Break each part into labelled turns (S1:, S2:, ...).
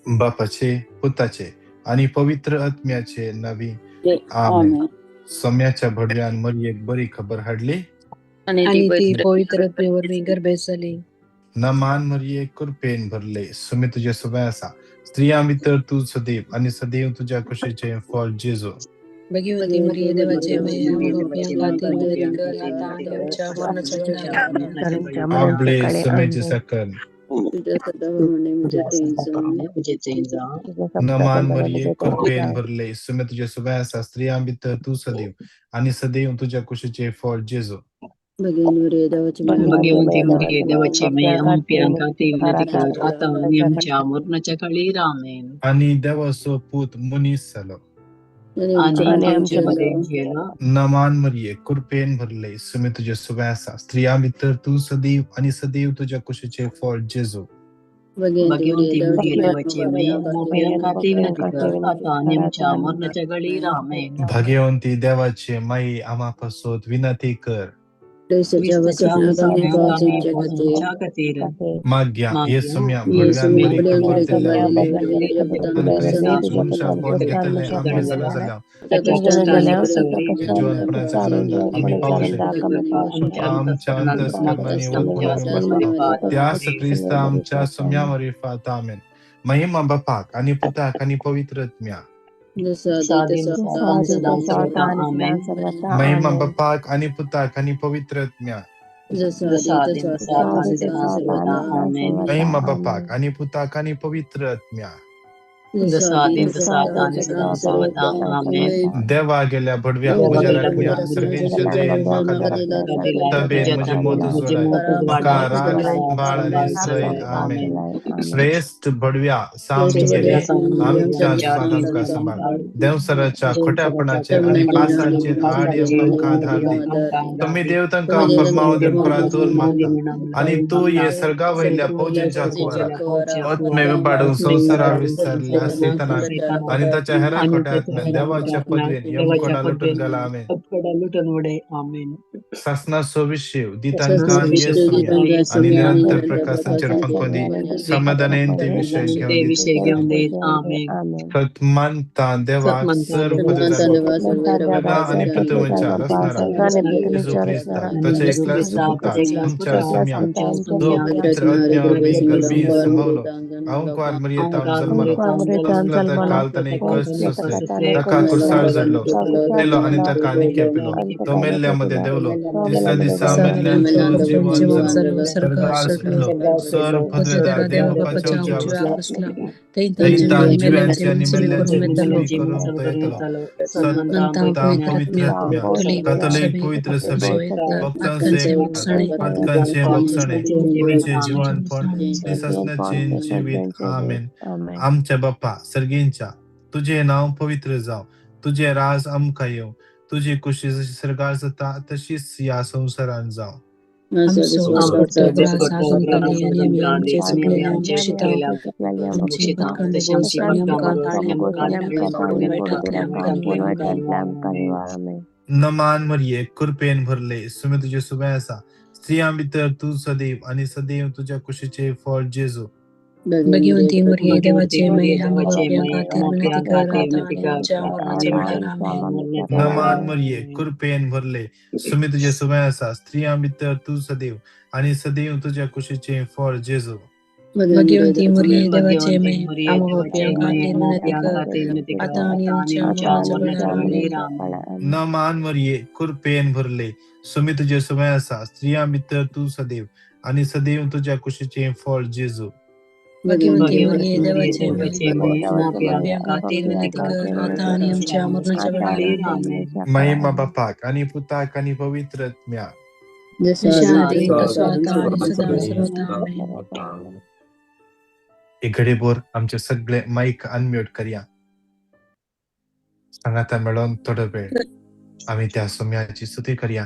S1: बापाचे, पुताचे आनी पवित्र आत्म्याचे नावी, आमेन. सोम्याच्या भडव्यान मरियेक बरी खबर हाडली
S2: आणि ती पवित्र आत्म्यावरवीं गर्भेत जाली.
S1: नमान मरिये, कृपेन भरले, सुमी तुझे सोबे आसा, स्त्रियां भितर तूं सदैव आनी सदैव तुज्या कुशीचें फळ जेजू.
S2: भगवती मरिये, देवाचे माये, आम्हा पाप्यां खातीर विनंती कर, आता आणि आमच्या मरणाच्या वेळार. आमेन.
S1: आपले सुमेचे सकल. नमान मरिये, कृपेन भरले, सुमे तुझे सोबे आसा, स्त्रियां भितर तूं सदैव आनी सदैव तुज्या कुशीचें फळ जेजू.
S3: भगवंती मरिये, देवाची माये, आम्हा पाप्यां खातीर विनंती कर, आता आनी आमच्या मरणाच्या काळीर. आमेन.
S1: आनी देवाचो पूत मनीस जालो
S3: आनी आमचे मदें जियेलो.
S1: नमान मरिये, कृपेन भरले, सुमे तुझे सोबे आसा, स्त्रियां भितर तूं सदैव आनी सदैव तुज्या कुशीचें फळ जेजू.
S3: भगवंती मरिये, देवाची माये, आम्हा पाप्यां खातीर विनंती कर, आता आनी आमच्या मरणाच्या काळीर. आमेन.
S1: भाग्यवंती देवाचे माई, आम्हा पासत विनंती कर.
S3: क्रिस्ताच्या वसण्याक आमी पोसच्या खातीर.
S1: माग्या ये सुम्या भडव्यान बरी खबर दिल्या वरवीं आनी क्रिस्ताच मनशापण घेतले आमी जाल्या जाल्या जिवनपणाच्या आनंदाक आमी पावचे, आमच्या अंतस्करणांनी वचून बसता त्यास क्रिस्ता आमच्या सुम्या मारिफात. आमेन. महिमा बापाक आनी पुताक आनी पवित्र आत्म्या. महिमा बापाक आनी पुताक आनी पवित्र आत्म्या. महिमा बापाक आनी पुताक आनी पवित्र आत्म्या. देवा गेल्या भडव्या म्हज्या राखण्या, सर्गेच्या दयेन म्हाका दिलाय तबेन म्हजें मत उजवाडाय, म्हाका राख, सांबाळ आनी सय. आमेन. श्रेश्ठ भडव्या साम मिगेले, आमच्या सुसात आमकां सांबाळ, देंवसराच्या खोट्यापणाचेर आनी पासांचेर आड येवंक आमकां आधार दी. तुमी देव तांकां फर्माव दिवन प्रार्थून मागता आनी तूं ये सर्गा वयल्या फौजेच्या कुवाराक आत्मे विबाडून संवसारार विसरल्या सैतानाक आनी ताच्या हेरां खोट्या आत्म्याक देवाच्या पदवेन यमकोडा लुटून घाला. आमेन.
S3: आमेन.
S1: सासनाचो विशेव दी तांकां ये सुम्या आनी निरंतर प्रकाशांचेर फांकोन दी, समाधानेन ते विशय घेवन
S3: ते विशय घेवन देत. आमेन.
S1: सतमानता देवाक सर पदव्या आनी पृथ्वीच्या रचणारा जेजू क्रिस्ता, ताच्या एकल्याच पुताक, आमच्या सुम्या, जो पवित्र आत्म्या वरवीं गर्भी संभवलो, अहंकार मरियेतावन जल्मलो, तसलो काल ताणें कश्ट सोंसले, ताका कुर्सार जडलो, मेलो आनी ताका निके पिलो, तो मेल्ल्या मदें देंवलो, तिसऱ्या दिसा मेल्ल्यान तो जिवन जालो, सर्गार सुटलो, सर पदवेदार देव बापाच्या उजव्या बसला, थंय जिव्यांचे आनी मेल्ल्यांचे मुसवी करूंक तो येतलो. सत्ता पवित्र आत्म्या, कातोलीक पवित्र सभे, भक्तांचे पातकांचे भोगसणे, कुडीचे जिवनपण आनी सासणाचे जिवीत. आमेन. आमच्या बाप्पा सर्गींच्या, तुजें नांव पवित्र जावं, तुजें राज आमकां येवं, तुजी कुशी जशी सर्गार जाता तशीच ह्या संवसारांत जावं.
S2: आमचो दिसपट्टो ग्रास आज आमकां दी आनी आमी आमचे चुकलेल्यांक बक्षिता, आमची पातकां भोगस आनी आमकां ताळ्या आमकां वायटांतल्या आमकां निवार.
S1: नमान मरिये, कृपेन भरले, सुमे तुजे सुबे आसा, स्त्रियां भितर तूं सदैव आनी सदैव तुज्या कुशीचे फळ जेजू.
S2: भगवंती मरिये, देवाचे माये, आम्हा पाप्यां खातीर विनंती कर, आता आणि आमच्या मरणाच्या वेळार. आमेन.
S1: नमान मरिये, कृपेन भरले, सुमे तुजे सुबे आसा, स्त्रियां भितर तूं सदैव आनी सदैव तुज्या कुशीचे फळ जेजू.
S2: भगवंती मरिये, देवाचे माये, आम्हा पाप्यां खातीर विनंती कर, आता आणि आमच्या मरणाच्या वेळार. आमेन.
S1: नमान मरिये, कृपेन भरले, सुमे तुजे सुबे आसा, स्त्रियां भितर तूं सदैव आनी सदैव तुज्या कुशीचे फळ जेजू.
S2: भगवंती मरिये, देवाचे माये, आम्हा पाप्यां खातीर विनंती कर, आता आणि आमच्या मरणाच्या वेळार. आमेन.
S1: महिमा बापाक आनी पुताक आनी पवित्र आत्म्या.
S2: जशें आदी तसो आतां आनी सदां सर्वदा. आमेन.
S1: एक घडीभर आमचे सगळे मायक अनम्यूट करया. सांगाता मेळोन थोडो वेळ आमी त्या सोम्याची स्तुती करया.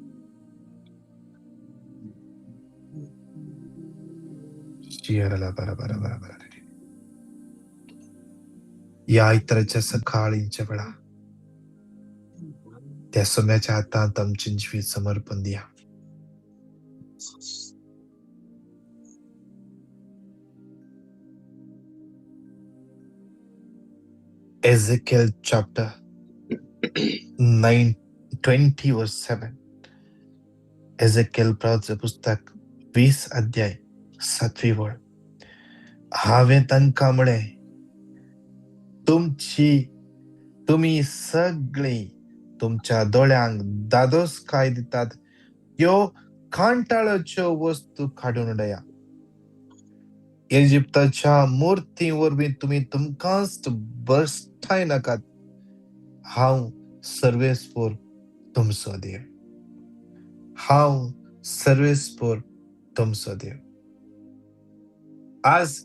S1: शियरला बरा बरा बरा बरा. या आयताराच्या सकाळींच्या वेळा त्या सोम्याच्या हातांत आमचें जिवीत समर्पण दिया. Ezekiel chapter 9 20 verse 7. Ezekiel प्रवाचं पुस्तक 20 अध्याय सातवी वळ. हांवें तांकां म्हळें, तुमची तुमी सगळीं तुमच्या दोळ्यांक दादोसकाय दितात त्यो कांटाळाच्यो वस्तू काडून उडया. इजिप्ताच्या मुर्ती वरवीं तुमी तुमकांच भश्टाय नाकात. हांव सर्वेस्पोर तुमचो देव. हांव सर्वेस्पोर तुमचो देव. आज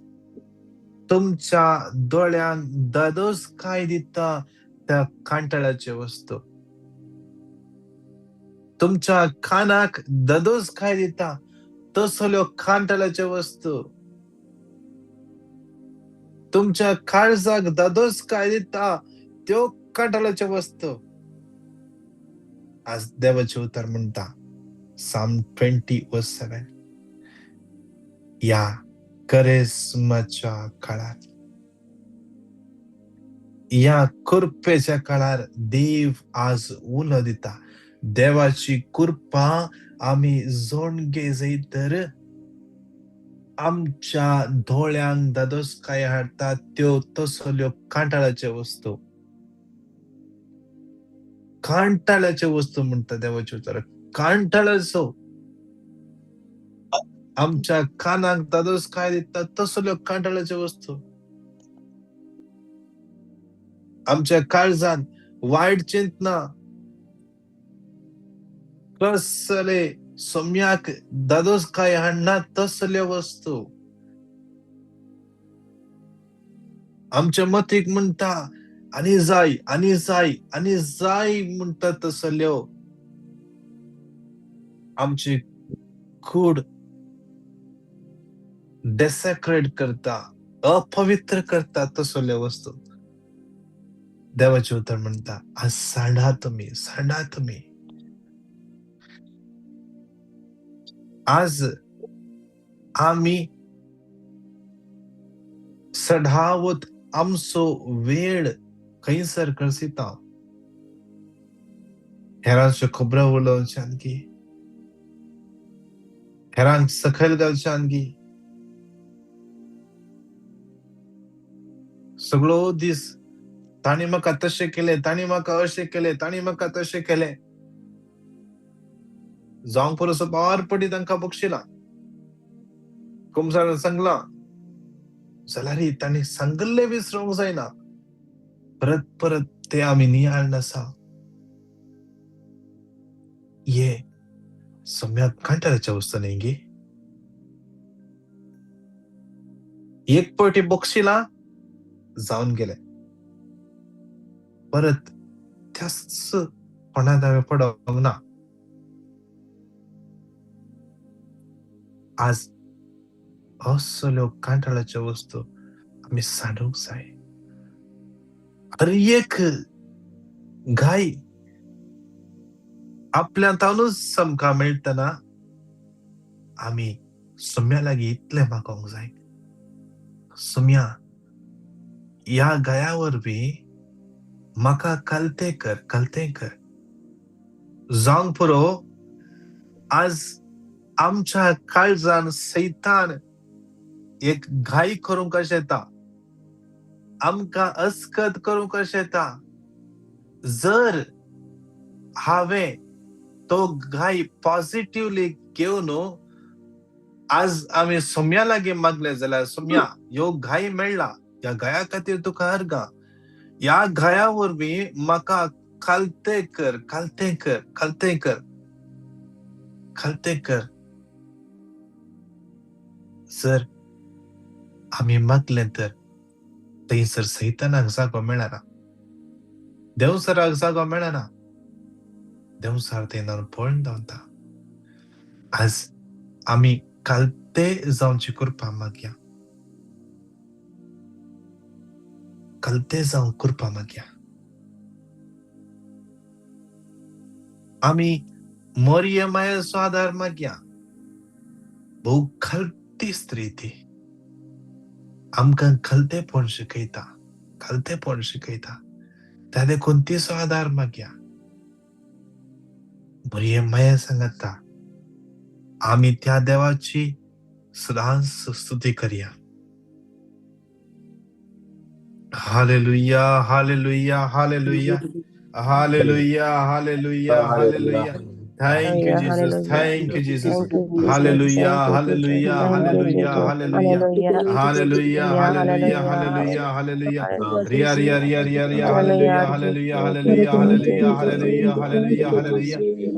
S1: तुमच्या दोळ्यांक दादोसकाय दिता त्या कांटाळाच्यो वस्तू, तुमच्या कानाक दादोसकाय दिता तसल्यो कांटाळाच्यो वस्तू, तुमच्या काळजाक दादोसकाय दिता त्यो कांटाळाच्यो वस्तू. आज देवाचें उतर म्हणटा, Psalm 20 verse 7, या करेस्माच्या काळार, या कृपेच्या काळार देव आज उलो दिता. देवाची कृपा आमी जोणगे जायत तर आमच्या दोळ्यांक दादोसकाय हाडटा त्यो तसल्यो कांटाळाच्यो वस्तू. कांटाळाच्यो वस्तू म्हणटा देवाचें उतर, कांटाळाचो. आमच्या कानाक दादोसकाय दिता तसल्यो कांटाळाच्यो वस्तू. आमच्या काळजान वायट चिंतना कसले सोम्याक दादोसकाय हाडना तसल्यो वस्तू. आमच्या मतीक म्हणटा आनी जाय आनी जाय आनी जाय म्हणटा तसल्यो. आमची कूड डेसेक्रेट करता, अपवित्र करता तसल्यो वस्तू. देवाचें उतर म्हणटा, आज सांडा तुमी, सांडा तुमी. आज आमी सढावत आमचो वेळ खंयसर खर्चिता? हेरांच्यो खबरो उलोवच्यान की, हेरांक सकयल घालच्यान की, सगळो दीस ताणी म्हाका तशें केलें, ताणी म्हाका अशें केलें, ताणी म्हाका तशें केलें. जावंक पुरो पार पडी तांकां बक्षिला. कुमसारान सांगलां जाल्यार तांणी सांगिल्लें विसरूंक जायना. परत परत ते आमी नियाळ आसा. ये सम्यात कांटाळाच्या वस्तू न्ही गे. एक पावटी बक्षिला जावन गेले, परत त्याच कोणाक हांवें पडोंक ना. आज असल्यो कांटाळाच्यो वस्तू आमी सांडूंक जाय. हर एक गाय आपल्यांतूनच आमकां मेळटना आमी सोम्या लागीं इतलें मागोंक जाय, सोम्या ह्या गाया वरवीं म्हाका कलतें कर, कलतें कर. जावंक पुरो आज आमच्या काळजान सैतान एक घाई करूंक अशें येता, आमकां अस्कत करूंक अशें येता. जर हांवें तो घाई पॉझिटिवली घेवन आज आमी सोम्या लागीं मागले जाल्यार, सोम्या ह्यो घाई मेळ्ळा, ह्या घाया खातीर तुका अर्गां, ह्या घाया वरवीं म्हाका खालतें कर, खालतें कर, खालतें कर, खालतें कर. जर आमी मागलें तर थंयसर सैतानाक जागो मेळना, देंवचाराक जागो मेळना, देंवचार थंय पळून धांवता. आज आमी कालते खलते जावची कृपा मागया, खलते जावंक कृपा मागया. आमी मरियम मायेचो आदार मागया. भोव खलती स्त्री ती, आमकां खलतेपण शिकयता, खलतेपण शिकयता. त्या देखून तिचो आदार मागया. मरियम माया सांगता आमी त्या देवाची सदांच स्तुती करया. Hallelujah, hallelujah, hallelujah, hallelujah, hallelujah, hallelujah. Thank you Jesus, thank you Jesus. Hallelujah, hallelujah, hallelujah, hallelujah, hallelujah, hallelujah, hallelujah, hallelujah. Riya Riya Riya Riya Riya, hallelujah, hallelujah, hallelujah, hallelujah, hallelujah, hallelujah,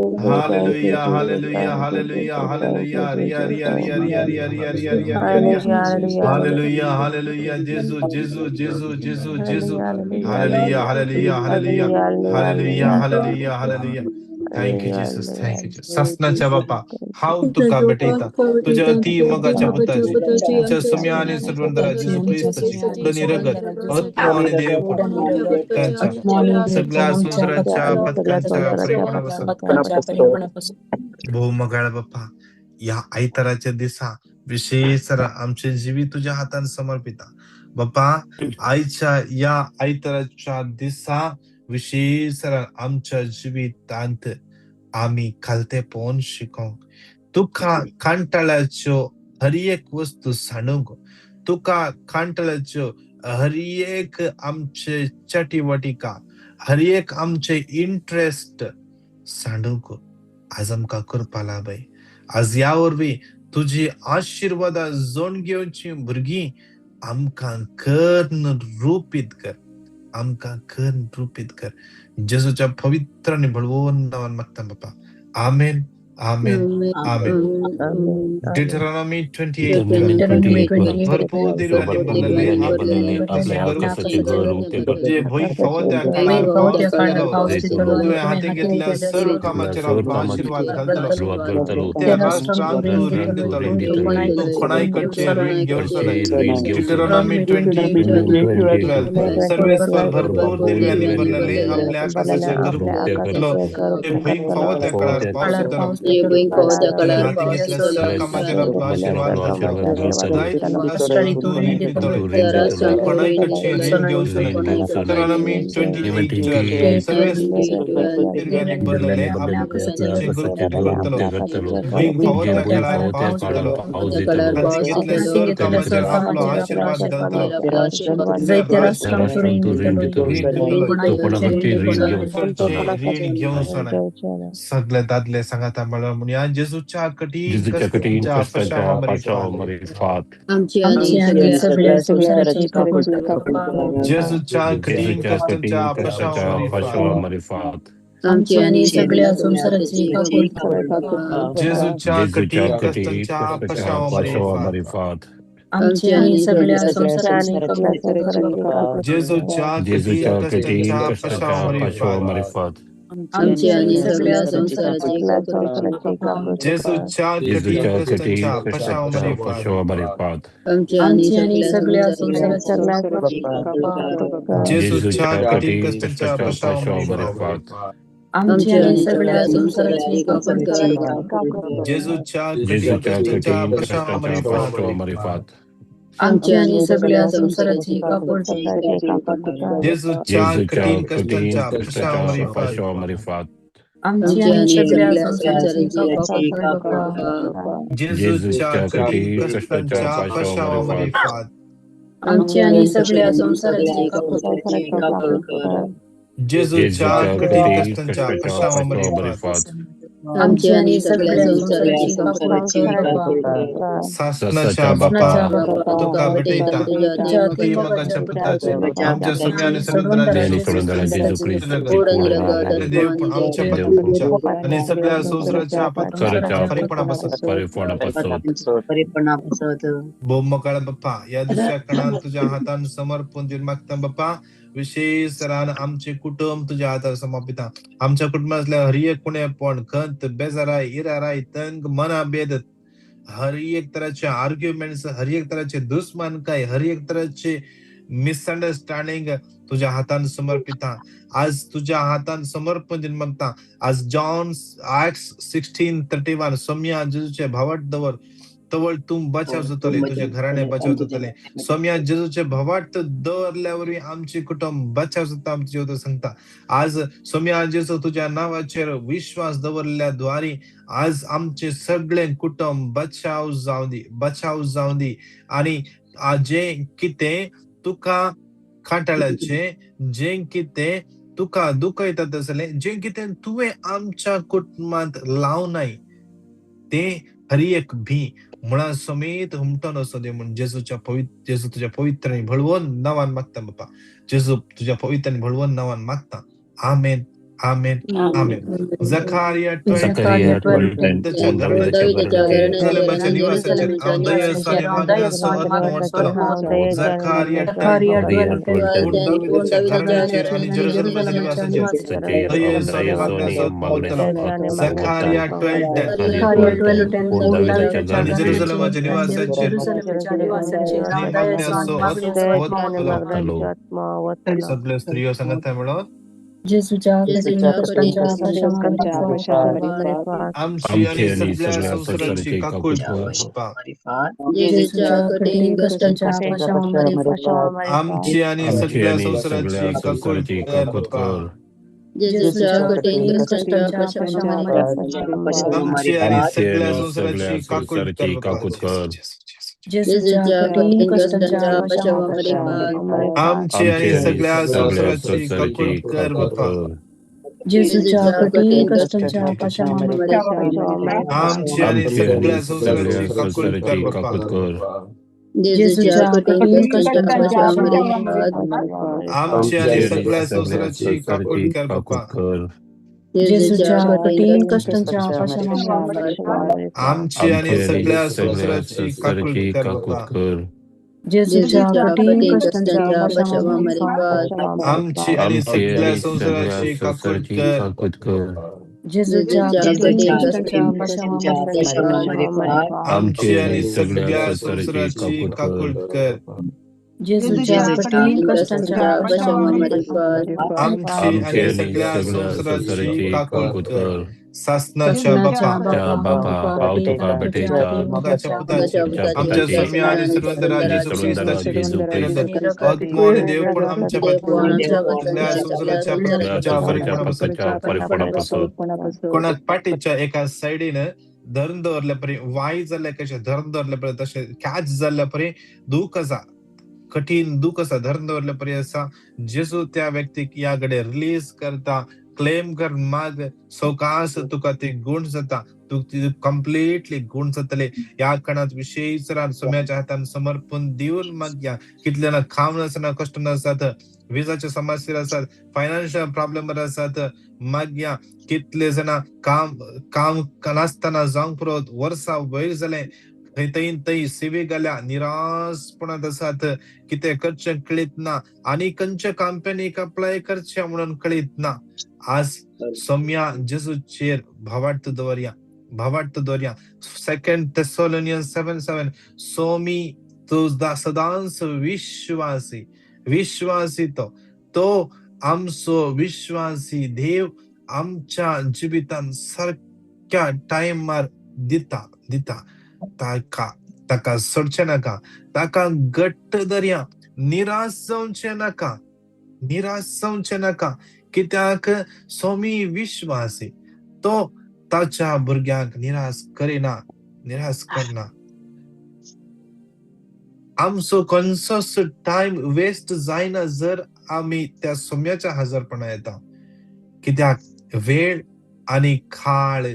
S1: hallelujah, hallelujah, hallelujah, hallelujah, hallelujah. Riya Riya Riya Riya Riya Riya Riya Riya Riya Riya, hallelujah, hallelujah. जेजू जेजू जेजू जेजू जेजू, hallelujah, hallelujah, hallelujah, hallelujah, hallelujah, hallelujah. Thank you Jesus, thank you Jesus. सासनाच्या बापा, हांव तुका भेटयता तुज्या अती मोगाच्या पुताची, तुमच्या सुम्या आनी सरवंदरा जेजू क्रिस्ताची कुडनी रगत, आत्मो आनी देवपण तांच्या सगळ्या संवसाराच्या पथकांच्या परिपणा पासून. भोव मोगाळ बाप्पा, ह्या आयताराच्या दिसा विशेष आमचे जिवीत तुज्या हातान समर्पिता. बाप्पा, आयच्या ह्या आयताराच्या दिसा विशेष आमच्या जिवितांत आमी खालतेपण शिकोंक, तुका कांटाळ्याच्यो हर एक वस्तू सांडूंक, तुका कांटाळ्याच्यो हर एक आमचे चटिवटिका, हर एक आमचे इंट्रस्ट सांडूंक आज आमकां कृपा लाभय. आज ह्या वरवीं तुजी आशिर्वादां जोड घेवची भुरगीं आमकां कर्ण रुपीत कर, आमकां कर्ण रुपीत कर. जेजूच्या पवित्र आनी बळवंत नांवान मागता बापा, आमेन, आमेन, आमेन. Deuteronomy 28. भरपूर दिव्यांनी भरलेले आपले घर जे भंय फावो त्या काळार पावस दितलो, तुवें हाती घेतल्या सर्व कामाचेर आपलो आशिर्वाद घालतलो, त्या राष्ट्रांत तूं रीण दितलो, तूं कोणाय कडचें रीण घेवचो न्हय. Deuteronomy 28:12. सर्वेस्पर भरपूर दिव्यांनी भरलेले आपल्या आकाशाचें घर दितलो, जे भंय फावो त्या काळार पावस दितलो, तुवें हाती घेतल्या सर्व कामाचेर आपलो आशिर्वाद घालतलो, जायत राष्ट्रांत तूं रीण दितलो, तूं कोणाय कडचें रीण घेवचो न्हय. Deuteronomy 28:12. सर्वेस्पर दिव्यांनी भरलेले आपले घर करतलो, भंय फावो त्या काळार पावस दितलो, हाती घेतल्या सर्व कामाचेर आपलो आशिर्वाद घालतलो, त्या राष्ट्रांत तूं रीण दितलो, कडचें रीण घेवचो न्हय. सगळे दादले सांगाता म्हळ्यार म्हणया, जेजूच्या कठीण कश्टांच्या पशावा मरिफात. जेजूच्या कठीण कश्टांच्या पशावा मरिफात. जेजूच्या कठीण कश्टांच्या पशावा मरिफात. जेजूच्या कठीण कश्टांच्या पशावा मरिफात. जेजूच्या कठीण कश्टांच्या पशावा मरिफात. जेजूच्या कठीण कश्टांच्या पशावा मरिफात. जेजूच्या कठीण कश्टांच्या पशावा मरिफात. जेजूच्या कठीण कश्टांच्या पशावा मरिफात. जेजूच्या कठीण कश्टांच्या पशावा मरिफात. जेजूच्या कठीण कश्टांच्या पशावा मरिफात. सासनाच्या बापा, तुका भेटयता अती मोगाच्या पुताचे, आमच्या सुम्या आनी समुद्राचे देवपण आमच्या पत्नीच्या आनी सगळ्या संवसाराच्या पत्नीच्या खरेपणा पासून. भोव मोगाळ बाप्पा, ह्या दुसऱ्या कणान तुज्या हातान समर्पण दिवन मागता बाप्पा. विशेष रान आमचे कुटुंब तुज्या हातार समर्पिता. आमच्या कुटुंबांतल्या हर एक कुणेपण, खंत, बेजाराय, इराराय, तंग, मनाभेद, हर एक तराचे आर्ग्युमेंट्स, हर एक तराचे दुस्मानकाय, हर एक तराचे मिसअंडरस्टँडिंग तुझ्या हातान समर्पिता. आज तुझ्या हातान समर्पण दिवन मागता. आज जॉन Acts 16:31 सोम्या जेजूचे भावाट दवर तवळ तूं बचाव जातले, तुझ्या घराणे बचाव जातले. सोम्या जेजूचे भावाट दवरल्या वरवीं आमचे कुटुंब बचाव जाता, आमचे जिवीत सांगता. आज सोम्या जेजू तुझ्या नांवाचेर विश्वास दवरल्या द्वारे आज आमचे सगळे कुटुंब बचाव जावं दी, बचाव जावं दी. आनी जें कितें तुका कांटाळाचें, जें कितें तुका दुखयता तसलें, जें कितें तुवें आमच्या कुटुंबांत लावनाय तें हर एक भी मुळा समेत हुमटोन वचूं दी म्हूण जेजूच्या पवित्र, जेजू तुज्या पवित्र आनी बळवंत नांवान मागता बापा. जेजू तुज्या पवित्र आनी बळवंत नांवान मागता. आमेन, आमेन, आमेन. जखारिया
S4: Zechariah
S1: 12:10
S4: 12:10
S1: दाविदाच्या घराण्याचेर निवासाचेर हांव दयेचो आनी मागण्याचो आत्मो ओततलों. जखारिया 10:10 पूण दाविदाच्या घराण्याचेर आनी जेरुसलेमाच्या निवासाचेर दयेचो आनी मागण्याचो आत्मो ओततलों. जखारिया 12:10 आनी जेरुसलेमाच्या निवासाचेर आनी मागण्याचो आत्मो ओततलो. सगळ्यो स्त्रियो सांगता म्हणून आमची आनी सगळ्या संवसाराची काकूट कर बापा. आमची आनी सगळ्या संवसाराची काकूट कर बापा. आमची आनी सगळ्या संवसाराची काकूट कर बापा. आमची आनी सगळ्या संवसाराची काकूट कर बापा. आमची आनी सगळ्या संवसाराची काकूट कर बापा. आमची आनी सगळ्या संवसाराची काकूट कर बापा. आमची आनी सगळ्या संवसाराची काकूट कर बापा. आमची आनी सगळ्या संवसाराची काकूट कर. आमची आनी सगळ्या संवसाराची काकूट कर. आमची आनी सगळ्या संवसाराची काकूट कर. सासनाच्या बापा,
S4: हांव तुका भेटयता,
S1: मोगाच्या पुताची, आमच्या स्वामी आनी सर्वंतरा जेजू क्रिस्ताची, आत्मो आनी देवपण आमच्या सगळ्या संवसाराच्या पक्काच्या परिपूर्णपणापासून. कोणाक पाटीच्या एका सायडीन धरून दवरल्या परी वाय जाल्ल्या कशें धरून दवरल्या परी तशें कॅच जाल्ल्या परी दूख आसा, कठीण दूख आसा, धरून दवरल्या परी आसा. जेजू त्या व्यक्तीक ह्या घडये रिलीज करता. क्लेम कर, माग, सवकास तुका ती गुण जाता, तूं कंप्लिटली गुण जातले. ह्या कणांत विशेष सोम्याच्या हातान समर्पण दिवन मागया. कितले ना खाम नासतना कश्ट नासतात, विजाचे समस्या आसात, फायनान्शियल प्रॉब्लेम आसात, मागया. कितले जाणां काम काम नासतना जावंक पुरो वर्सां वयर जालें, थंय थंय थंय सेवे गेल्या, निराशपणांत आसात, कितें करचें कळीत ना आनी खंयच्या कंपनीक अप्लाय करचें म्हणून कळीत ना. आज सोम्या जेजूचेर भावार्थ दवरया, भावार्थ दवरया. 2 Thessalonians 7:7 Somi तुझा सदांच विश्वासी, विश्वासी तो तो आमचो विश्वासी देव आमच्या जिवितान सारक्या टायमार दिता दिता. ताका ताका सोडचें नाका, ताका घट्ट धरया, निराश जावचें नाका, निराश जावचें नाका. कित्याक सोमी विश्वासी तो ताच्या भुरग्यांक निराश करिना, निराश करना. आमचो खंयचोच टायम वेस्ट जायना जर आमी त्या सोम्याच्या हजरपणा येता. कित्याक वेळ आनी काळ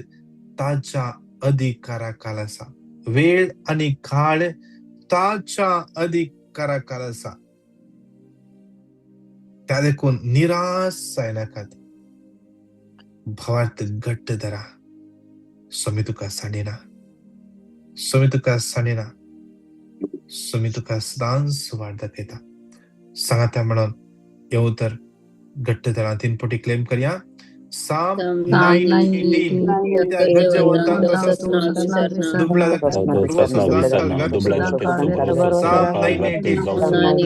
S1: ताच्या अधिकारा खाला आसा. वेळ आनी काळ ताच्या अधिकारा खाला आसा. त्या देखून निराश जायनाकात, भावार्थ घट्ट धरा. स्वामी तुका सांडिना, स्वामी तुका सांडिना, स्वामी तुका सदांच वाट दाखयता. सांगाता म्हणून येवं तर घट्ट धरा. 3 पटी क्लेम करया. Psalm 9:18 गरजेवंतांक तसोच दुबळा Psalm 9:18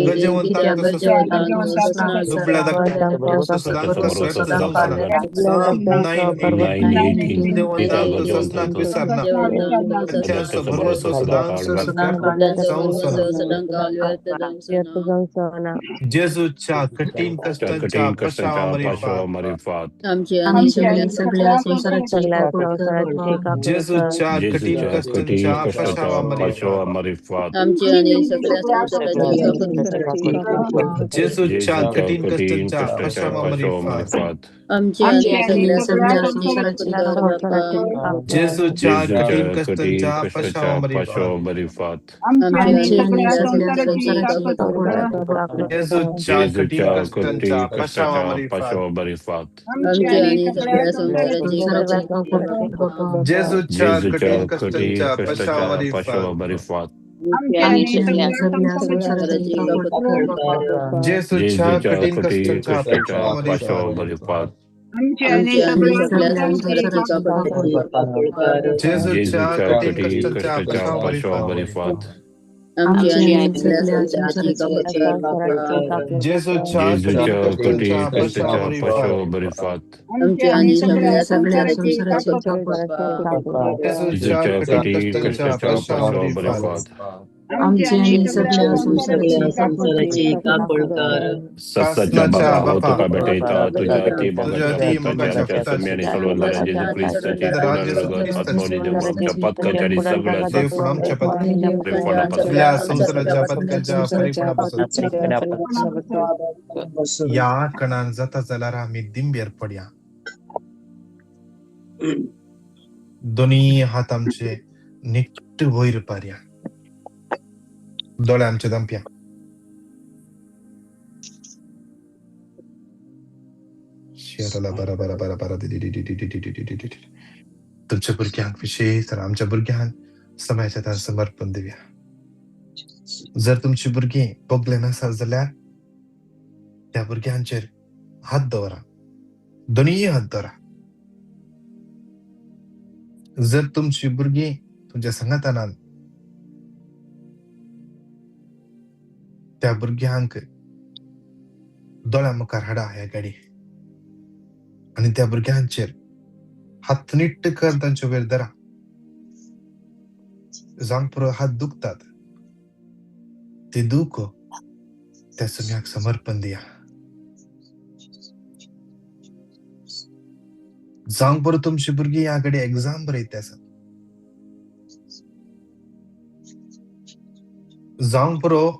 S1: गरजेवंतांक तसोच दुबळा Psalm 9:18 गरजेवंतांक तसोच विसरना जेजूच्या कठीण कष्टांच्या पशावा
S2: सगळ्या संसाराची
S1: जेजूच्या कठीण कष्टांच्या पशावा जेजूच्या कठीण कष्टांच्या पशावा जेजूच्या कठीण कष्टांच्या पशावा जेजूच्या कठीण कष्टांच्या पशावा जेजूच्या कठीण कष्टांच्या पशावा जेजूच्या कठीण कष्टांच्या पशावा जेजूच्या कठीण कष्टांच्या पशावा जेजूच्या कठीण कष्टांच्या पशावा जेजूच्या कठीण कष्टांच्या पशावा
S4: सत्साच्या बाबा तुका भेटयता तुज्या ती मोगाच्या पुताच्या जेजू क्रिस्ताचे आत्मनी पदकाच्या आणि सगळ्या
S1: संसाराच्या पदकाच्या परिपूर्णापासून या कणान जाता जाल्यार आमी दिंबेर पडया. दोनी हात आमचे निट्ट वयर पारया, दोळे आमचे दमप्या. तुमच्या भुरग्यांक विशेष तर आमच्या भुरग्यांक समाजाच्या हातार समर्पण दिवया. जर तुमची भुरगीं बगले नासत जाल्यार त्या भुरग्यांचेर हात दवरा, दोनीय हात दवरा. जर तुमची भुरगीं तुमच्या सांगातानान त्या भुरग्यांक दोळ्या मुखार हाडा ह्या गाडी आनी त्या भुरग्यांचेर हात निट्ट कर तांचे वयर धरा. जावंक पुरो हात दुखतात ते दुख त्या सुम्याक समर्पण दिया. जावंक पुरो तुमची भुरगीं ह्या घडी एग्जाम बरयता आसात. जावंक पुरो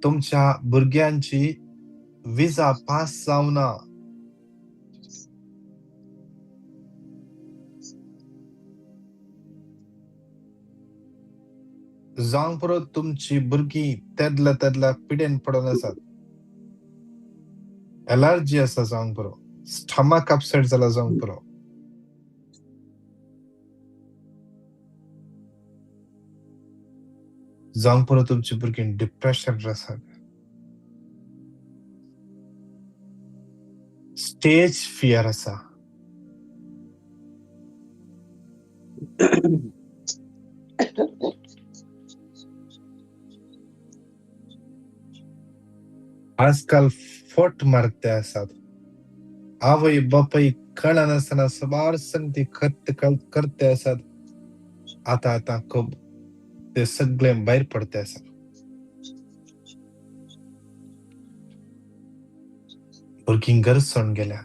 S1: तुमच्या भुरग्यांची विजा पास जावना. जावंक पुरो तुमची भुरगीं तेदला तेदला पिडेन पडोन आसात. एलर्जी आसा जावंक पुरो, स्टमक अपसेट जाला जावंक पुरो. जावंक पुरो तुमची भुरगीं डिप्रेशन आसात, स्टेज फियर आसा. आजकाल फट मारते आसात. आवय बापाय कळनासतना सबार संगती करते आसात. आतां आतां खूब ते सगळे भायर पडते आसात. भुरगीं घर सोडून गेल्या,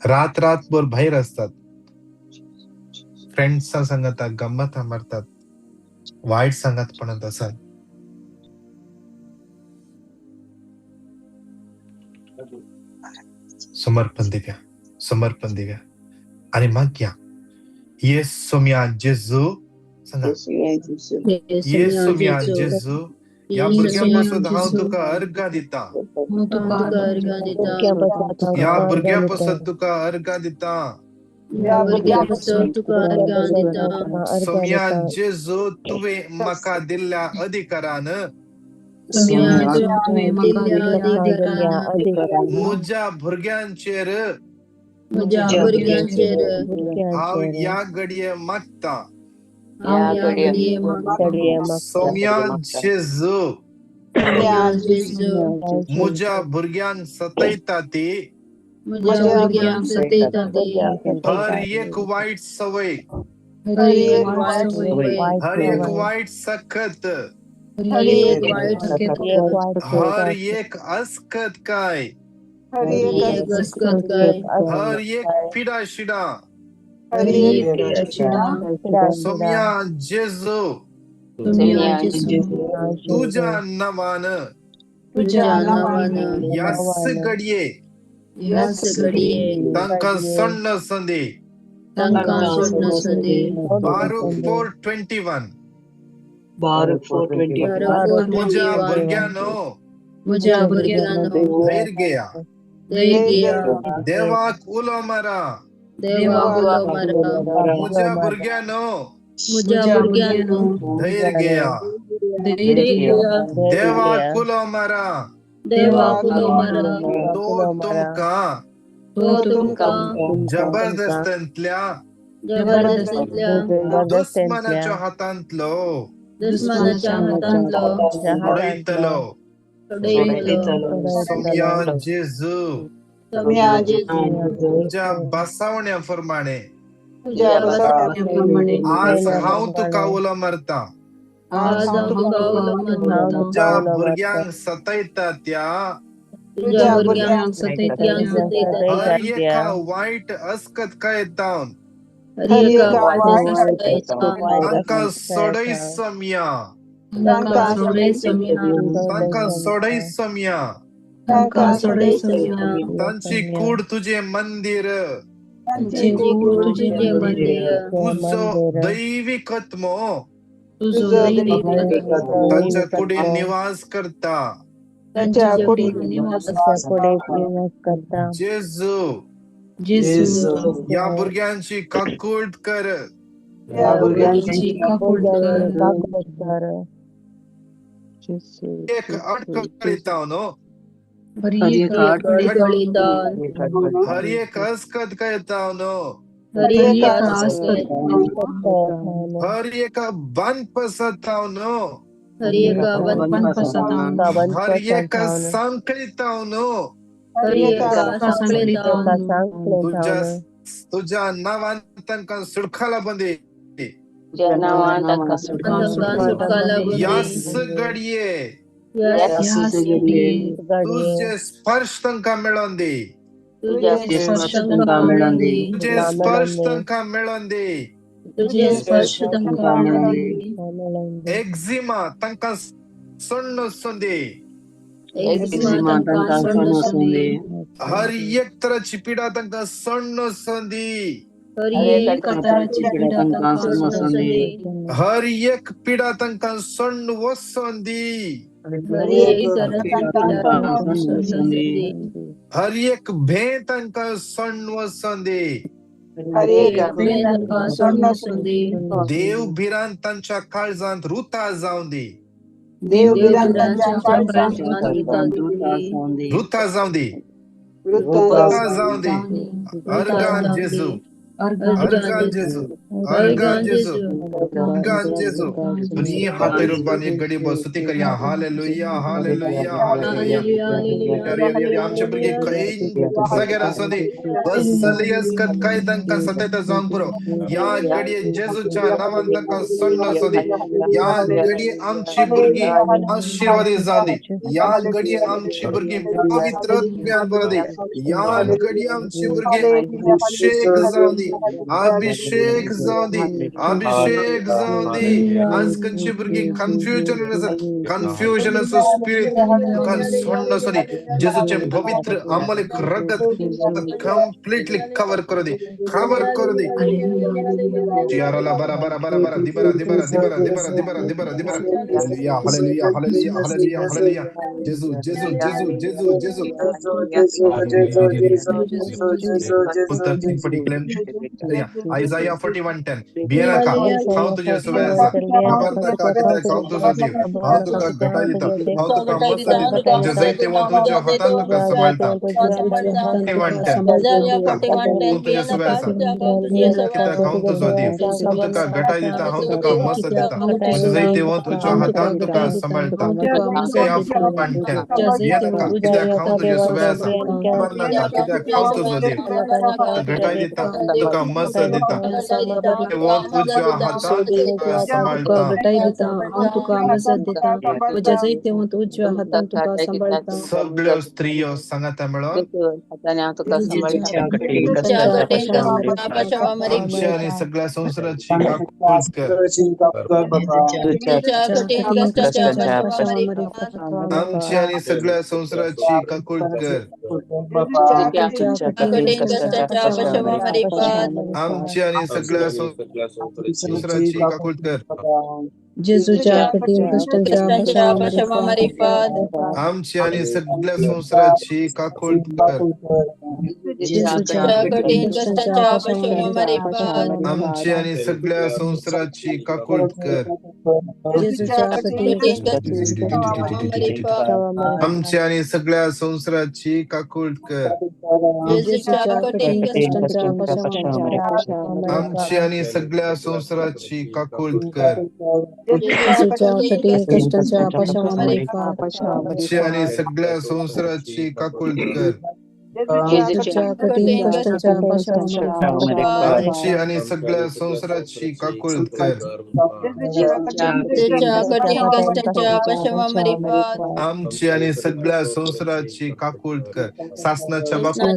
S1: रात रातभर भायर आसतात, फ्रेंड्सां सांगतात, गम्मतां मारतात, वायट सांगातपणांत आसात. समर्पण दिव्या, समर्पण दिव्या आनी मागया येसुम्या जेजू सांगा, येसुम्या जेजू, ह्या भुरग्यां पासत हांव तुका अर्घां दिता, ह्या भुरग्यां पासत तुका अर्घां दिता. सोम्या जेजू, तुवें म्हाका दिल्ल्या अधिकारान म्हज्या भुरग्यांचेर
S2: म्हज्या भुरग्यांचेर
S1: हांव ह्या घडये मागता।
S2: हांव ह्या घडये मागता।
S1: सोम्या जेजू म्हज्या भुरग्यांक सतयता ती
S2: म्हज्या भुरग्यांक सतयता ती
S1: हर एक वायट सवय
S2: हर एक वायट सवय
S1: हर एक वायट सखत
S2: हर एक वायट सखत
S1: हर एक अस्कत काय
S2: हर एक अस्कत काय
S1: हर एक पिडा शिडा
S2: हर एक पिडा शिडा
S1: सोम्या जेजू
S2: सोम्या जेजू
S1: तुझ्या नावान
S2: तुझ्या नावान
S1: ह्याच घडये
S2: ह्याच घडये
S1: तांकां सोडण संदी
S2: तांकां सोडण संदी।
S1: बारूक 4:21
S3: बारूक 4:21
S1: म्हज्या भुरग्यांनो
S2: म्हज्या भुरग्यांनो
S1: धैर्य घेया
S2: धैर्य घेया
S1: देवाक उलो मारा
S2: देवाक उलो मारा
S1: म्हज्या भुरग्यांनो
S2: म्हज्या भुरग्यांनो
S1: धैर्य घेया
S2: धैर्य घेया
S1: देवाक उलो मारा
S2: देवाक उलो मारा
S1: तो तुमकां
S2: तो तुमकां
S1: जबरदस्तींतल्या
S2: जबरदस्तींतल्या
S1: दुस्मनाच्या हातांतलो
S2: दुस्मनाच्या हातांतलो
S1: सोडयतलो।
S2: सोडयतलो।
S1: सोम्या जेजू
S2: सोम्या जेजू
S1: तुज्या बसावण्या प्रमाणे
S2: तुज्या बसावण्या प्रमाणे
S1: आज हांव तुका उलो मारता
S2: आज हांव तुका उलो मारता।
S1: तुज्या भुरग्यांक सतयता त्या
S2: तुज्या भुरग्यांक सतयता त्या
S1: हर एका वायट अस्कत कायतावन
S2: हर एका वायट अस्कत
S1: तांकां सोडय सोम्या
S2: तांकां सोडय सोम्या
S1: तांकां सोडय सोम्या
S2: तांकां सोडय सोम्या
S1: तांची कूड तुजें मंदिर
S2: तांची कूड तुजें मंदिर
S1: तुजो दैवीक आत्मो
S2: तुजो दैवीक आत्मो
S1: तांच्या कुडीन निवास करता
S2: तांच्या कुडीन निवास
S5: करता।
S1: जेजू
S2: जेजू
S1: ह्या भुरग्यांची काकूट कर
S2: ह्या भुरग्यांची काकूट कर।
S1: एक अडखळीता न्हू
S2: हर एक अडखळीता
S1: हर एक अस्कत कळता न्हू
S2: हर एक अस्कत
S1: हर एक बंद पसता न्हू
S2: हर एक बंद पसता
S1: हर एक संकळीता न्हू
S2: हर एक संकळीता
S1: तुझ्या तुझ्या नावान तांकां सुटकाला बंदी
S6: तुझ्या नावान तांकां
S2: सुटकाला बंदी।
S1: ह्याच घडये
S2: ह्याच घडये
S1: तुझे स्पर्श तांकां मेळोन दी
S2: तुझे स्पर्श तांकां मेळोन दी
S1: तुझे स्पर्श तांकां मेळोन दी
S2: तुझे स्पर्श तांकां मेळोन दी।
S1: एक्झिमा तांकां सोडण संदी
S2: एक्झिमा तांकां सोडण संदी
S1: हर एक तराची पिडा तांकां सोडण संदी
S2: हर एक तराची पिडा तांकां सोडण संदी
S1: हर एक पिडा तांकां सोडण वचोन दी
S2: हर एक तराची पिडा तांकां सोडण संदी
S1: हर एक भें तांकां सोडण वचोन दी
S2: हर एक भें तांकां सोडण संदी।
S1: देव भिरांत तांच्या काळजांत रुता जावन दी
S2: देव भिरांत तांच्या काळजांत
S1: रुता जावन दी रुता जावन दी। अर्गान जेजू अर्गान जेजू अर्गान जेजू अर्गान जेजू तुझी हात रूपान एक घडी बसती करया। Hallelujah hallelujah hallelujah. आमचे भुरगे खंय जाग्यार आसूं दी बसली अस्कत काय तांकां सतयता जावंक पुरो ह्या घडये जेजूच्या नांवान तांकां सोडण आसूं दी। ह्या घडये आमची भुरगीं आशिर्वादी जावं दी। ह्या घडये आमची भुरगीं पवित्र आत्म्यान भरों दी। ह्या घडये आमची भुरगीं अभिषेक जावं दी अभिषेक जावं दी अभिषेक जावं दी। आज खंयची भुरगीं कन्फ्युजन आसत कन्फ्युजन आसा स्पिरीट तुका सोडण आसूं दी। जेजूचें पवित्र अमलीक रगत कंप्लीटली कवर करूं दी कवर करूं दी। जियाराला बरा बरा बरा बरा दिबरा दिबरा दिबरा दिबरा दिबरा दिबरा दिबरा। Hallelujah hallelujah hallelujah hallelujah hallelujah. जेजू जेजू जेजू जेजू जेजू। 13 पटी क्लेम Isaiah 41 4110. भियेनाका, हांव तुजेर सुवे आसा. घाबरनाका, कित्याक हांव तुजो देव. हांव तुका घटाय दिता, हांव तुका मस्त दिता. म्हजें जैत तुज्या हातान तुका सांबाळटा. 4110. हांव तुजेर सुवे आसा, कित्याक हांव तुजो देव. हांव तुका घटाय दिता, हांव तुका मस्त दिता. म्हजें जैत तुज्या हातान तुका सांबाळटा. 4110. भियेनाका, कित्याक हांव तुजेर सुवे आसा. घाबरनाका, कित्याक हांव तुजो देव. घटाय दिता, तुका मस्त दिता. तुज्या हातान तुका सांबाळटा. सगळ्यो स्त्रियो सांगाता मेळोन आमच्या आनी सगळ्या संवसाराची काकूट कर. आमची आनी सगळ्या संवसाराची काकूट कर. आमची आनी सगळ्या संवसाराची काकूट कर. आमची आनी सगळ्या संवसाराची काकूट कर. आमची आनी सगळ्या संवसाराची काकूट कर. आमची आनी सगळ्या संवसाराची काकूट कर. आमची आनी सगळ्या संवसाराची काकूट कर. आमची आनी सगळ्या संवसाराची काकूट कर. आमची आनी सगळ्या संवसाराची काकूट कर. आमची आनी सगळ्या संवसाराची काकूट कर. सासनाच्या बापा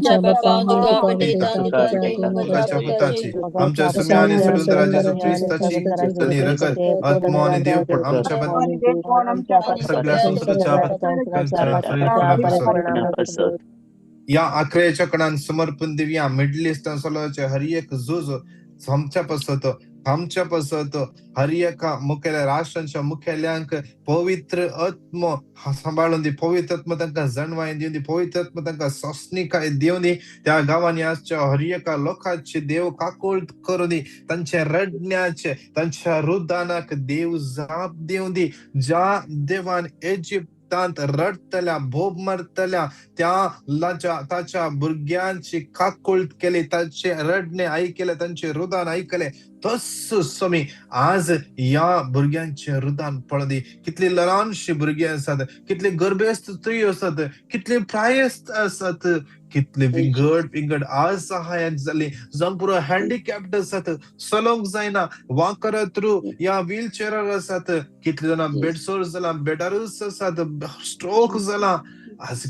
S1: पुताची, आमच्या सुम्या आनी सडुंदरा जेजू क्रिस्ताची आनी रगत, आत्मो आनी देवपण आमच्या सगळ्या संवसाराच्या या आखरेच्या कणान समर्पण दिवया. मिडल ईस्ट चलोवचे हर एक झूज आमच्या पसत, आमच्या पसत हर एका मुखेल्या राष्ट्रांच्या मुखेल्यांक पवित्र आत्मो सांबाळून दी, पवित्र आत्मो तांकां जाणवाय दिवन दी, पवित्र आत्मो तांकां सोंसणीकाय दिवन दी. त्या गांवांनी आसच्या हर एका लोकांचे देव काकूट करून दी, तांच्या रडण्याचे, तांच्या रुदानाक देव जाप दिवन दी. ज्या देवान इजिप्त रडटल्या, भोग मारतल्या त्या ताच्या भुरग्यांची काकूट केली, ताचे रडणे आयकले, तांचे रुदान आयकले, तस स्वामी आज ह्या भुरग्यांचे रुदान पळदी. कितली ल्हानशी भुरगीं आसात, कितली गर्भेस्त स्त्री आसात, कितली प्रायस्त आसात, कितले विंगड विंगड असहाय्य जाली, जावं पुरो हँडिकॅप्ड आसात, चलोवंक जायना, वाकर थ्रू या व्हीलचेरार आसात, कितले जाणां बेडसोर जाला, बेडारूच आसात, स्ट्रोक जाला. आज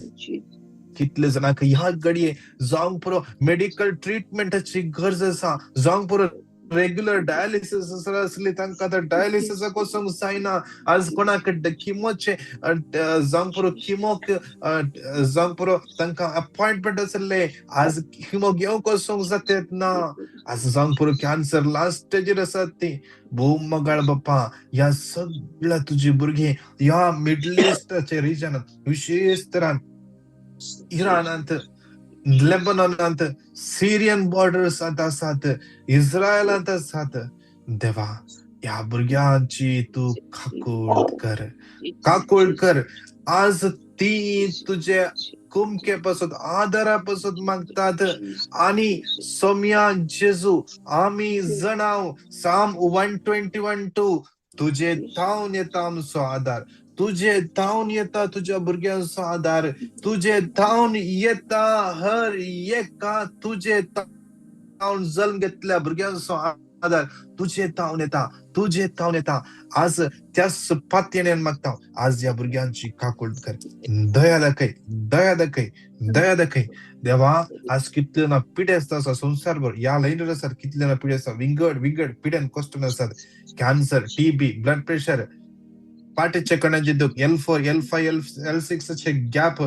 S1: कितले जाणांक ह्या घडये जावंक पुरो मेडिकल ट्रिटमेंटाची गरज आसा, जावंक पुरो रेग्युलर डायलिसिस आसली तांकां आतां डायलिसिसाक वचोंक जायना. आज कोणाक किमोचे जावंक पुरो किमोक जावंक पुरो तांकां अपॉयंटमेंट आसले, आज किमो घेवंक वचोंक जाता ना. आज जावंक पुरो कॅन्सर लास्ट स्टेजीर आसात ती. भोव मगाळ बाप्पा, ह्या सगळ्या तुजी भुरगीं ह्या मिडल इस्टाचे रिजनांत, विशेष तरान इराणांत, लेबनॉनांत, सिरियन बॉर्डर्सांत आसात, इस्रायलांत आसात. देवा, ह्या भुरग्यांची तूं काकूट कर, काकूट कर. आज ती तुजे कुमके पासून, आदारा पासून मागतात. आनी सोम्या जेजू, आमी जणाव साम 121:2, तुजे थावन येता आमचो आदार, तुझे धावन येता तुझ्या भुरग्यांचो आदार, तुझे धावन येता हर एका तुझे धावन जल्म घेतल्या भुरग्यांचो आदार, तुझे धावन येता, तुझे धावन येता. आज त्याच पातयेन मागता, आज ह्या भुरग्यांची काकूट कर, दया दाखय, दया दाखय, दया दाखय देवा. आज कितले जाणां पिडेस्त आसा संवसारभर, ह्या लायनीर आसात कितले जाणां पिडेस्त आसा, विंगड विंगड पिडेन कश्ट आसात, कॅन्सर, टीबी, ब्लड प्रेशर, पाटीचे कणांचे दुख, L4, L5, L6 चे गॅप,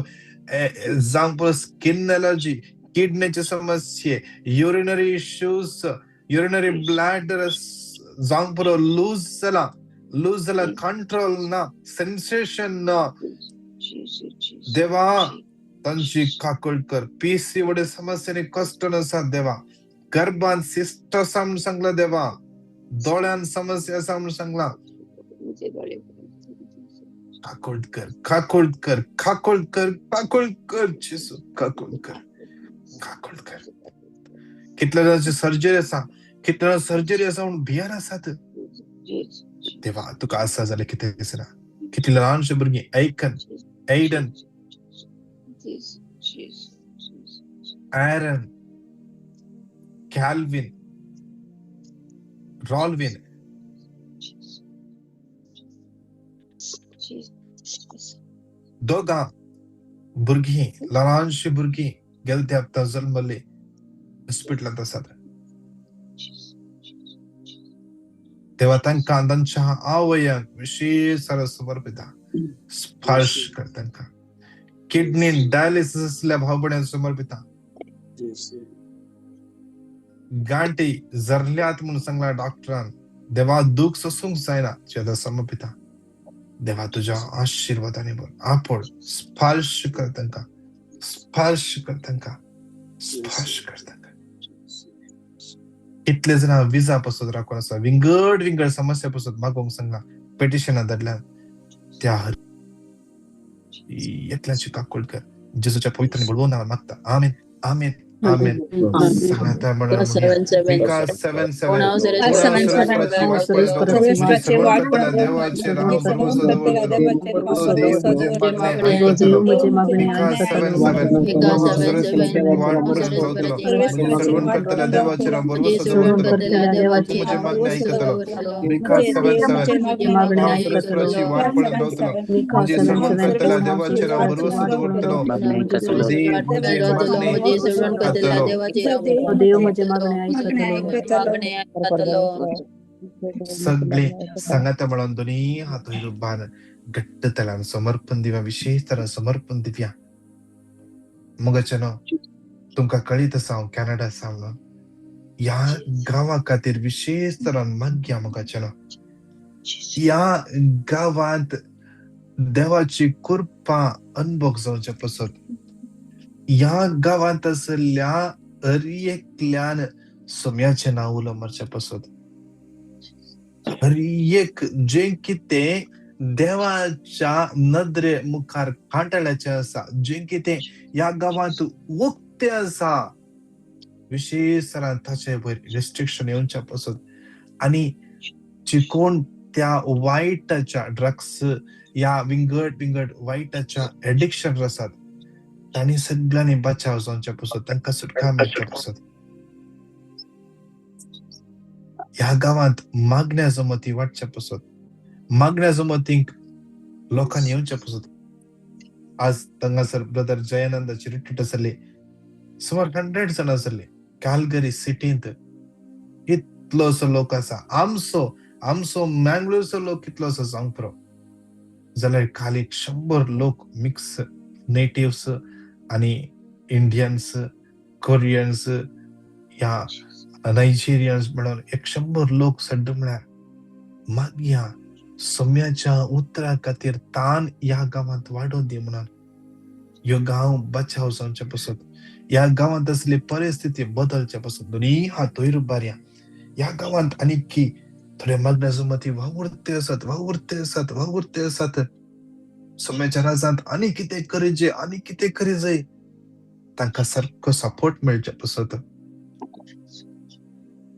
S1: जावं पुरो स्किन एलर्जी, किडनीचे समस्ये, युरिनरी इश्यूज, युरिनरी ब्लॅडर जावं पुरो लूज जाला, लूज जाला, कंट्रोल ना, सेन्सेशन ना. देवा तांची काकूट कर. पीसीओडी समस्येनी कश्ट आसात देवा, गर्भान सिस्ट आसा म्हणून सांगला देवा, दोळ्यान समस्या आसा म्हणून सांगला. काकूळट कर, काकूळट कर, काकूळट कर, काकूळट कर जेजू, काकूळट कर, काकूळट कर. कितल्या जाणांची सर्जरी आसा, कितल्या जाणां सर्जरी आसा म्हणून भियान आसात. देवा तुका आसा जाल्यार कितें दिसना. कितली ल्हानशी भुरगीं ऐकन, एडन, एरन, कॅल्विन, रॉल्विन, दोगां भुरगीं, ल्हानशी भुरगीं गेले त्या हप्ता जल्मल्ली हॉस्पिटलांत आसात. देवा तांकां तांच्या आवयांक विशेश समर्पिता, स्पर्श कर तांकां. किडनी डायलिसिस आसल्या भाव भयणांक समर्पिता. गांठी जरल्यात म्हणून सांगला डॉक्टरान, देवा दूख सोसूंक जायना, तुज्या समर्पिता. देवा तुज्या आशिर्वादाने बोल आपोड, स्पर्श कर तांकां, स्पर्श कर तांकां, स्पर्श कर तांकां. कितले जाणां विजा पसत राखून आसा, विंगड विंगड समस्या पसत मागोवंक सांगला, पेटिशनां धाडल्या. त्या एकल्याची काकूळ कर जेजूच्या पवित्र बळवून नांवान मागता. आमेन, आमेन, आमेन. सांगाता म्हणून मिका 7:7. सगळे सांगाता म्हणून दोन्ही हात बाण घट्ट तलान समर्पण दिव्या, विशेष तरान समर्पण दिव्या. मगाच्यानो तुमकां कळीत आसा हांव कॅनडा आसा म्हणून. ह्या गांवा खातीर विशेष तरान मागया मगाच्यानो. ह्या गांवांत देवाची कृपा अनुभव जावच्या पसत ह्या गांवांत आसल्या हर एकल्यान सोम्याचें नांव उलो मारचें पसत, हर एक जें कितें देवाच्या नदरे मुखार कांटाळ्याचें आसा, जें कितें ह्या गांवांत उक्तें आसा, विशेष तरान ताचे वयर रेस्ट्रिक्शन येवच्या पसत. आनी जी कोण त्या वायटाच्या ड्रग्स या विंगड विंगड वायटाच्या एडिक्शन आसात तांणी सगळ्यांनी बचाव जावच्या पसत, तांकां सुटका मेळच्या पसत. ह्या गांवांत मागण्या जमती वाडच्या पसत, मागण्या जमतींक लोकांनी येवच्या पसत. आज हांगासर ब्रदर जयानंदाची रिट्रीट आसली, सुमार 100 जाणां आसले कालगरी सिटींत. कितलोसो लोक आसा, आमचो आमचो मँगलोरचो लोक कितलोसो जावंक पुरो जाल्यार खाली 100 लोक मिक्स नेटिव्स आनी इंडियन्स, कोरियन्स या नायजेरियन्स म्हणून 100 लोक सड्ड म्हळ्यार मागया सोम्याच्या उतरा खातीर तान ह्या गांवांत वाडोवन दी म्हणून. ह्यो गांव बचाव जावच्या पसत, ह्या गांवांत आसली परिस्थिती बदलच्या पसत दोनी हात वयर उबारया. ह्या गांवांत आनी थोडे मागण्या जमती वावुरते आसात, वावुरते आसात, वावुरते आसात. सोम्याच्या राजांत आनी कितें करीजे, आनी कितें करीजे, तांकां सारको सपोर्ट मेळचे पसत.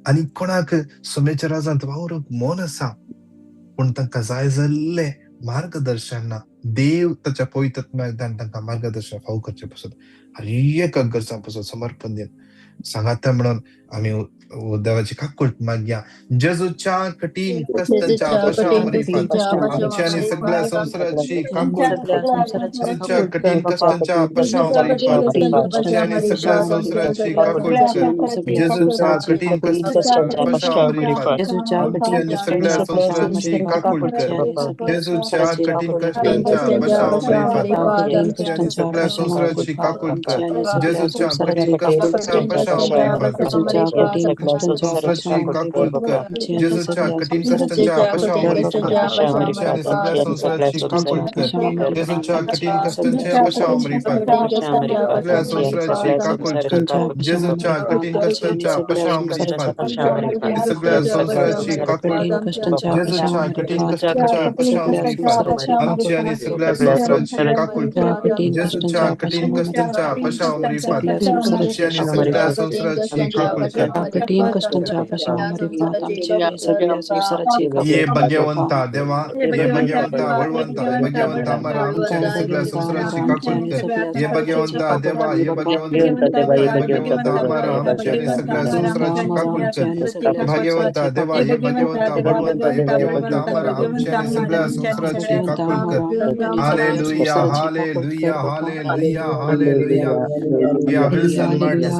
S1: आनी कोणाक सोम्याच्या राजांत वावरूंक मन आसा पूण तांकां जाय जाल्लें मार्गदर्शन ना, देव ताच्या पवित्र आत्म्याक तांकां मार्गदर्शन फावो करचें पसत. हर एका गरजां पसत समर्पण दिवन सांगाता म्हणून आमी देवाची काकूट मागया. जेजूच्या कठीण कष्टांच्या पशामारिफात आमच्या आनी सगळ्या संवसाराची काकूट. जेजूच्या कठीण कष्टांच्या पशामारिफात आमच्या आनी सगळ्या संवसाराची काकूट. जेजूच्या कठीण कष्टांच्या पशामारिफात आमच्या आनी सगळ्या संवसाराची काकूट. जेजूच्या कठीण कष्टांच्या पशामारिफात आमच्या आनी सगळ्या संवसाराची काकूट. जेजूच्या कठीण कष्टांच्या पशाव मरिफात
S2: जेजूच्या कठीण कष्टांच्या
S1: संवसाराची काकूळ कर
S2: आमची आणि
S1: जेजूच्या
S2: सगळ्या
S1: कठीण
S2: संसाराची
S1: कष्टांच्या पशाव मरिफात आमच्या आणि सगळ्या संसाराची काकूळ कर जेजूच्या कठीण कष्टांच्या पशाव मरिफात सगळ्या संसाराची काकूळ कर जेजूच्या कठीण कष्टांच्या पशाव मरिफात सगळ्या संसाराची काकूळ
S2: कठीण कष्टांच्या
S1: जेजूच्या कठीण कष्टांच्या पशाव मरिफात आमची आणि सगळ्या संसाराची काकूळ कर
S2: कठीण
S1: जेजूच्या
S2: कष्टांच्या
S1: कठीण कष्टांच्या पशाव मरिफात
S2: सगळ्या
S1: आमची आणि
S2: संसाराची
S1: सगळ्या संसाराची काकूळ कर
S2: कठीण कष्टांच्या पशाव मरिफात आमची आणि सगळ्या संसाराची
S1: ये भाग्यवंता देवा, ये भाग्यवंता बळवंता, ये भाग्यवंता अमरा आमच्या आणि सगळ्या संसाराची काकूळ कर. ये भाग्यवंता देवा, ये भाग्यवंता, ये भाग्यवंता अमरा आमच्या आणि सगळ्या संसाराची काकूळ कर. भाग्यवंता देवा, ये भाग्यवंता बळवंता, ये भाग्यवंता अमरा आमच्या आणि सगळ्या संसाराची काकूळ कर. Hallelujah, hallelujah, hallelujah, hallelujah. या Wilson Martis,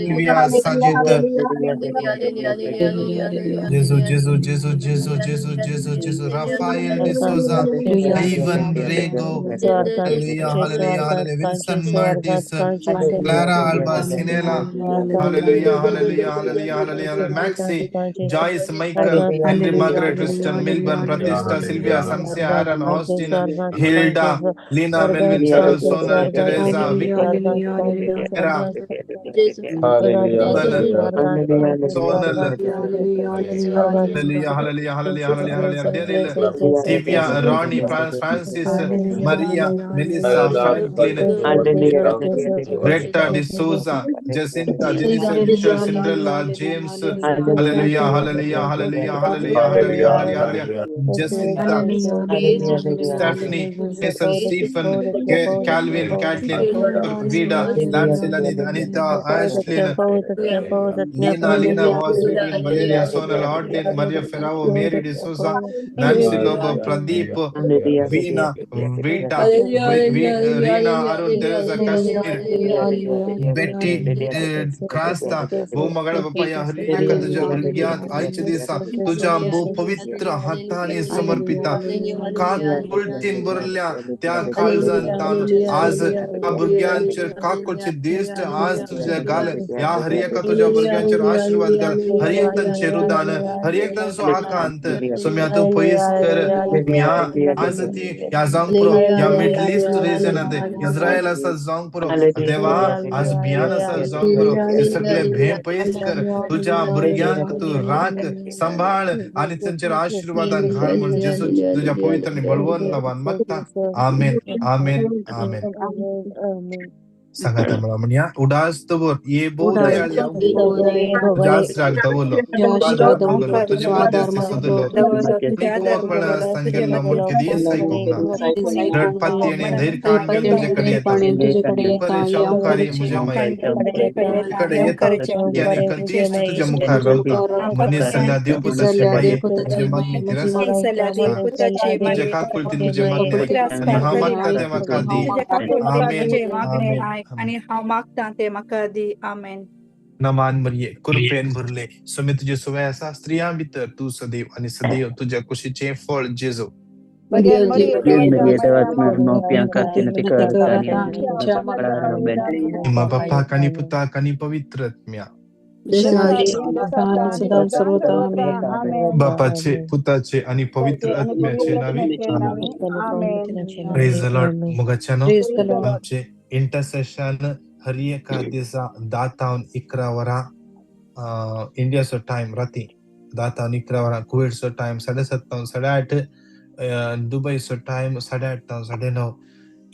S1: Divya Sajid, Jesu Jesu Jesu Jesu Jesu Jesu Jesu, Raphael D'Souza, Ivan Rego, hallelujah, hallelujah, hallelujah, Wilson Martis, Clara Alba Sinela, hallelujah, hallelujah, hallelujah, hallelujah, Maxi, Joyce Michael, Henry Margaret Tristan, Milburn, Pratishta, Sylvia, Samsia, Aaron, Austin, Hilda, Lina, Melvin, Cheryl, Sonal, Teresa, Victor, Sonal, hallelujah, hallelujah, hallelujah, hallelujah, hallelujah, Daryl, Divya, Ronnie, Francis, Maria, Melissa, Franklin, Greta D'Souza, Jacinta, Jennifer, Michelle, Cinderella, James, hallelujah, hallelujah, hallelujah, hallelujah, hallelujah, hallelujah, Jacinta, Stephanie, Mason, Stephen, Calvin, Kathleen, Vida, Nancy, Lanit, Anita, Ashlyn, Lina, Lina was Vivian, Valeria, Sonal, Hartlin, Maria Ferrao, Mary D'Souza, Nancy Lobo, Pradeep, Veena, Rita, Reena, Arun, Teresa, Kashmir, Betty, Krasta, भोव बाप्पा या हर एका तुझ्या भुरग्यांक आयच्या दिसा तुझ्या भोव पवित्र हाताने समर्पिता. काकुळटीन भरल्या त्या काळजान तावन आज त्या भुरग्यांचेर काकुळचे दिश्ट आज तुझ्या घाल. ह्या हर एका तुझ्या भुरग्यांचेर आशिर्वाद घाल. हर एक तांचें रुदान, हर एक तांचो आकांत सोम्या तूं पयस कर. ह्या आज ती ह्या जावंक पुरो, ह्या मिडल इस्ट रिजनांत इस्रायल आसा जावंक पुरो देवा, आज भियान आसा जावंक पुरो, ते सगळे भें पयस कर. तुझ्या भुरग्यांक तूं राख, सांबाळ आनी तांचेर आशिर्वादान घाल म्हूण जेजू तुझ्या पवित्र आनी बळवंत नांवान मागता. आमेन, आमेन, आमेन. सांगाता मला म्हणया, उडास दवर ये भोव दयाळ, तुझ्या आसराक दवरलो, आधार मागलो, तुझे मध्यस्थी सोदलो, कुवापणा सांगिल्लो म्हूण केदींच आयकूंक ना. रडपाती आनी धैर्य काण घेवन तुजे कडेन येता, उपकारी म्हज्या माये कडेन येता आनी कंतीश्ट तुज्या मुखार रावता. मनीस जाल्यार देवपुताचे माये, म्हजे मागणी तिरस्कार, तुजे काकुळटीन म्हजे मागणें आनी हांव मागता तें म्हाका दी. आमेन, आमेन.
S7: आणि हांव मागता तें म्हाका दी. आमेन.
S1: नमान मरिये, कृपेन भरले, स्वामी तुजे सुवे आसा, स्त्रियां भितर तूं सदैव आनी सदैव तुज्या कुशीचें फळ जेजू. मा बापाक आनी पुताक आनी पवित्र आत्म्या. बापाचे, पुताचे आनी पवित्र आत्म्याचे नावी. प्रेज the Lord. मोगाच्यानो, आमचे इंटरसेशन हर एका दिसा 10 तावन 11 वरां इंडियाचो टायम, राती 10 तावन 11 वरां, कुवेटचो टायम 7:30 तावन 8:30, दुबयचो टायम 8:30 तावन 9:30.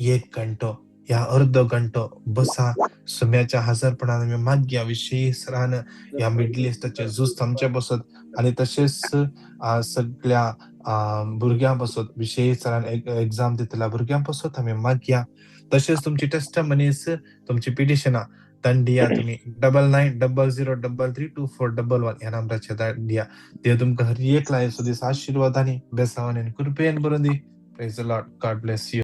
S1: एक घंटो या अर्दो घंटो बसा, सुम्याच्या हजरपणान आमी मागया. विशेष रान ह्या मिडल इस्टाचे झूज थांबचे बसत आनी तशेंच सगळ्या भुरग्यां बसत, विशेष रान एग्जाम दितल्या भुरग्यां बसत आमी मागया. तशेंच तुमची टेस्टमनीज, तुमची पिटिशनां धाडिया तुमी 9900332411 ह्या नंबराचेर धाडिया. देव तुमकां हर एक लायसो दीस आशिर्वादांनी, बेसावानी आनी कृपेन भरून दी. Praise the Lord. God bless you.